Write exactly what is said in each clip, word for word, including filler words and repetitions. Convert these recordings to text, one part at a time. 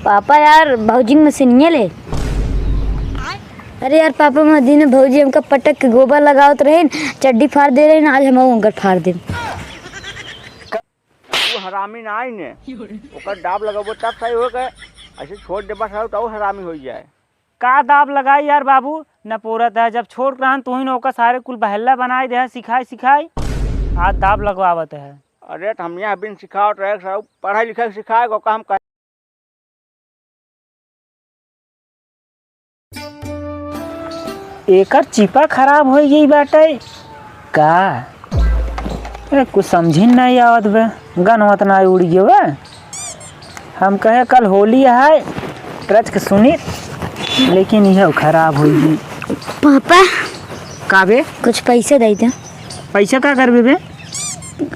पापा यार, भौजी के मशीनिया ले। अरे यार पापा, मैं दिन भौजी हमका पटक के गोबर लगावत रहिन, चड्डी फाड़ दे रहिन, आज हम उनकर फाड़ देब। उ हरामी ना आई ने, ओकर दाब लगाबो तब सही हो गए, ऐसे छोड़ देबा साहब तो और हरामी हो जाए। का दाब लगाई यार बाबू, न पोरत है, जब छोट रहन तुहिन ओकर सारे कुल बहल्ला बनाए दे है, सिखाए सिखाए, आज दाब लगवावत है। अरे तो हम यहाँ बिन सिखावत रहे साहब, पढ़ाई लिखाई सिखाए को काम कर। एकर चिपा खराब होइ गई बाटे का? ए, कुछ समझिन नहीं आवत बे, गनवा त ना उड़ गयो बे। हम कहे कल होली है, रच के सुनी, लेकिन यह खराब होइ गई। पापा, का बे? कुछ पैसे दे दे। पैसा का करबे बे?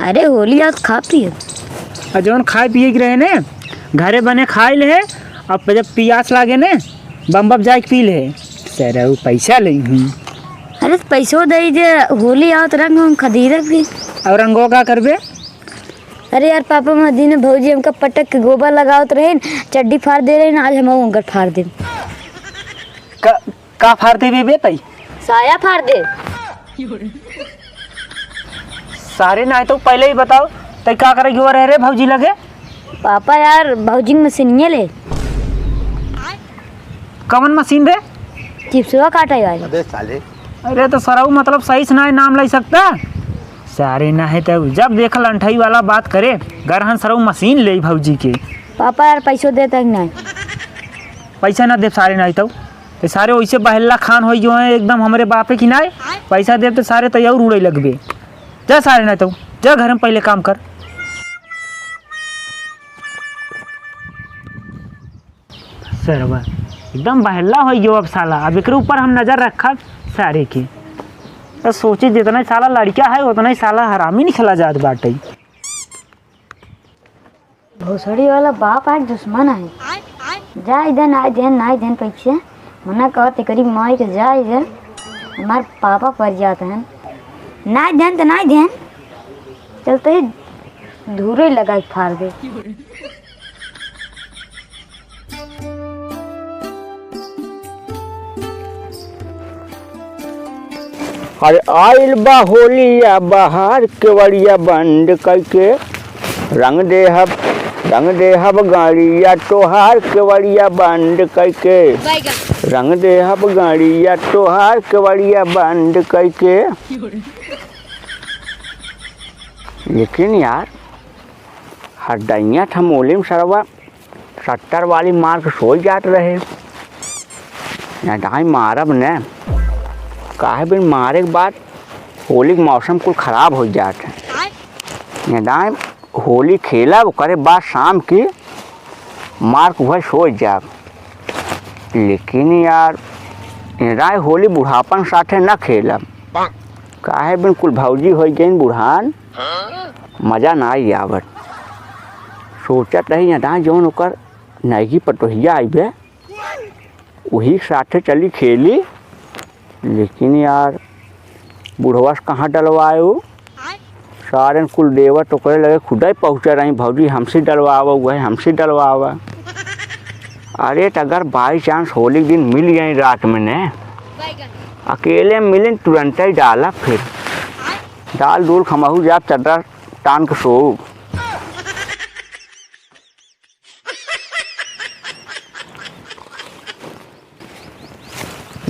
अरे होली आओ तो खा पियो। आ जौन खाए पिए के रहे ने, घरे बने खाए ले, अब जब पियास लागे ने, बम बम जाए के पी ले। सर, वो पैसा ले हूँ। अरे तो पैसो दे दे, होली आओ तो रंग हम खरीदब भी। और रंगो का करबे? अरे यार पापा, मैं दिन भौजी हमका पटक के गोबर लगावत रहिन, चड्डी फाड़ दे रहिन, आज हम उनकर फाड़ देब। का, का फाड़ देबे बे तई? साया फाड़ दे। सारे ना तो पहले ही बताओ, तई का करे गयो रहे रे भौजी लगे? पापा यार, भौजी के मशीनिया ले। कवन मशीन रे? चिप्सवा काटे वाली। अबे साले। अरे तो सरऊ मतलब सही से ना नाम ले सकता। सारे ना है तो जब देख लंठई वाला बात करे, गरहन सरऊ मशीन ले भौजी के। पापा यार पैसो देता कि नहीं? पैसा ना दे सारे ना तो। ते सारे वैसे बहल्ला खान होई गयो है एकदम हमरे बापे की नाय। पैसा देब तो सारे तो और उड़े लगबे। जा सारे ना तो, जा घर में पहले काम कर। सरवा एकदम बहल्ला होई गयो अब साला। अब एकरे ऊपर हम नजर रखब सारे के। तो सोची जितना ही साला लड़का है उतना ही साला हरामी निकला जात बाटे। भोसड़ी वाला बाप आज दुश्मन है। जाए दे, नाई देन, नाई देन पैसे। मना कहत एकरी माई के जाए दे। हमार पापा पर जात हैं। नाई देन तो नाई देन। चलते ही धूरे लगा के फाड़ दे। अरे आइल बा होलिया बहार केवड़िया बंद कइके, रंग देहब, रंग देहब गाड़िया तोहार केवड़िया बंद कइके, रंग देहब गाड़िया तोहार केवड़िया बंद कइके। लेकिन यार, हरदैया ठमोलिम सरवा सत्तर वाली मार के सोई जात रहे। नदाई मारब न, काहे बिन मारे के बाद होली के मौसम कुल खराब होइ जात है। नदाई होली खेलब, ओकरे बाद शाम की मार के वह सोई जाब। लेकिन यार, नदाई होली बुढ़ापन साथे न खेलब। काहे बिन कुल भौजी होइ गइन बुढ़ान, मजा ना आई आवत। सोचत रही, यहाँ जौन ओकर नईकी पतोहिया आइबे, वही साथे चली खेली। लेकिन यार, बुढ़वा से कहाँ डलवाए हो? सारन कुल देवत ओकरे लगे खुदे पहुँचे रही, "भौजी, हमसे डलवावा, वह हमसे डलवावा।" अरे, त अगर by chance होली के दिन मिल गई रात में ने, अकेले मिलिन, तुरंते ही डाला, फिर डाल डूल खमहू जाब, चदरा तान के सोउब।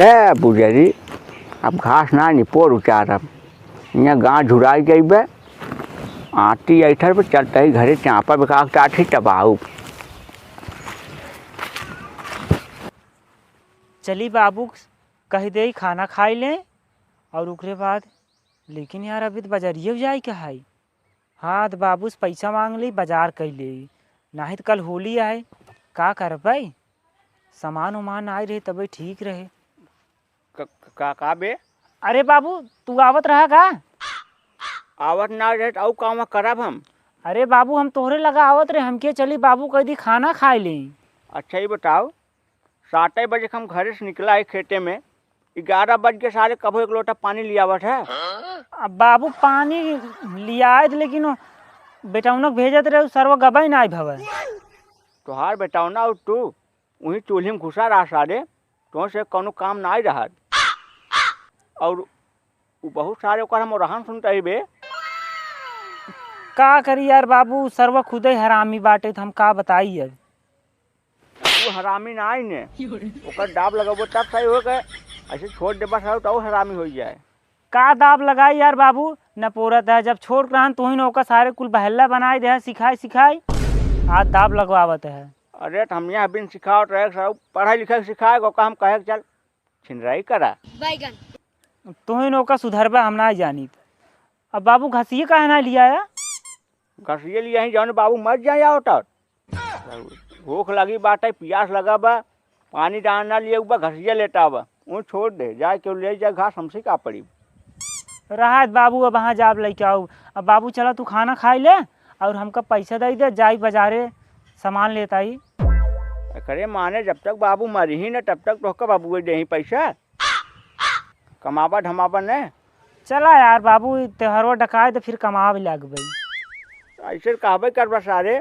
ए बुजरी, अब घास ना निपोर उचारब, यहाँ गाँव झुराई जइबे, आटी ऐठर पे चलते ही घरे चापा बेका के टाठी टबाऊ। चली बाबू, कह दे खाना खाई ले, और ओकरे बाद, लेकिन यार, अभी तो बजरिया जाए के है। हाँ, तो बाबू से पैसा मांग ली, बाजार कई ले, नाहीं तो कल होली आए, का करबे? सामान उमान आए रहे, तबे ठीक रहे। क-, का, का बे? अरे बाबू, तू आवत रहा का? आवत ना रहे, तो अउ काम करब हम? अरे बाबू, हम तोहरे लगा आवत रहे, हमके चली बाबू कह दी खाना खाए ले। अच्छा, ये बताओ, सातै बजे के हम घरे से निकला है खेते में, ग्यारह बज के सारे कबो एक लोटा पानी लियावत है। अब बाबू पानी लियाए थे, लेकिन वो बेटौनक भेजत रहे, उ सरवा गबई ना आई भवे। तोहार बेटौना और तू उहीं चूल्ही में घुसा रहा सारे, तोहसे कौनो काम नाई रहत। और उ बहुत सारे ओकर हम ओरहन सुनत ही बे। का करी यार बाबू, सरवा खुदे हरामी बाटे, त हम का बताई अब। उ हरामी नाई ने, ओकर दाब लगबो तब सही हो गए, ऐसे छोड़ देबा सारे तो और हरामी हो जाए। का दाब लगाई यार बाबू, न पोरत है। जब छोट रहन तोहिन ओका सारे कुल बहल्ला बनाई दे है, सिखाई सिखाई, आज दाब लगवावत है। अरे, त हम यहाँ बिन सिखावत रहे, सब पढ़ाई लिखाई सिखाए, ओका हम कहे के चल छिनराई करा। बैगन। तोहिन ओका सुधरबा हम ना जानित। अब बाबू घसिए काहे ना लिया है? घसिए लिया ही, जौन बाबू मर जाए आओ तब। भूख लगी बाटे, पियास लगा बा, पानी डाल ना लिए बा, घसिया लेटा बा, वो छोड़ दे, जाए के ले जाए घास, हमसे का पड़ी। रहत बाबू, अब वहाँ जाब लेके आऊ। अब बाबू चला तू खाना खाई ले और हमका पैसा दे दे, जाई बाजारे सामान लेत आई। एकरे माने जब तक बाबू मरी ही न तब तक तोहका बाबू दे ही पैसा, कमाबा धमाबा न। चला यार बाबू, ई त्योहारवा डकाए त फिर कमावे लागबे। ऐसे कहबे करबा सारे,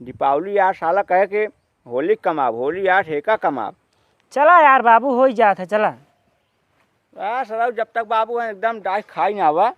दीपावली आ साला कहे के होली कमाब, होली आ ठेका कमाब। चला यार बाबू, हो ही जात है, चला। आ सरऊ, जब तक बाबू है एकदम डाइस खाई ना आवा।